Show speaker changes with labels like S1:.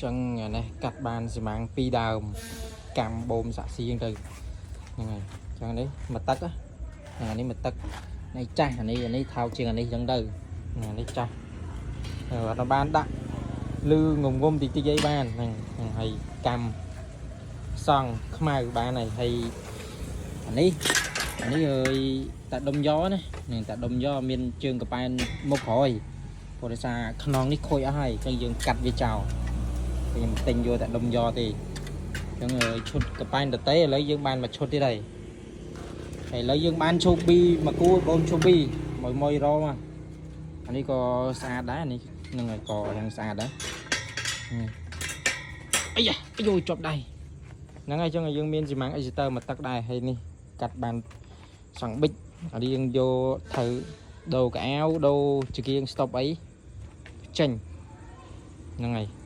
S1: ចឹងអានេះកាត់បានស៊ីម៉ាំងពីរដើមកាំបូមសាក់ស៊ីហ្នឹងទៅហ្នឹងហើយចឹងនេះមួយទឹកហ្នឹងអានេះមួយទឹកនេះចាស់អានេះអានេះថោកជាងអានេះចឹងទៅហ្នឹងអានេះចាស់អត់បានដាក់លឺងងុំតិចតិចអីបានហ្នឹងហ្នឹងហើយកាំសង់ខ្មៅបានហើយហើយអានេះអានេះអើយតាដុំយ៉ណានឹងតាដុំយ៉មានជើងកប៉ែនមុខក្រោយព្រោះដោយសារខ្នងនេះខូចអស់ហើយអញ្ចឹងយើងកាត់វាចោល ខ្ញុំទិញយកតែដុំយ៉ទេអញ្ចឹងឈុតកប៉ែនតេឥឡូវយើងបានមួយឈុតទៀតហើយហើយឥឡូវយើងបានឈូប៊ីមកគូបងឈូប៊ីមួយមួយរមកអានេះក៏ស្អាតដែរនេះនឹងហើយក៏យ៉ាងស្អាតដែរអាយ៉ាអាយជាប់ដៃហ្នឹងហើយអញ្ចឹងយើងមានស៊ីម៉ាំងអេស៊ីទ័រមួយទឹកដែរហើយនេះកាត់បានសង់ប៊ិចអានេះយើងយកត្រូវដូរកៅអៅដូរចង្គៀងស្តុបអីចេញហ្នឹងហើយ។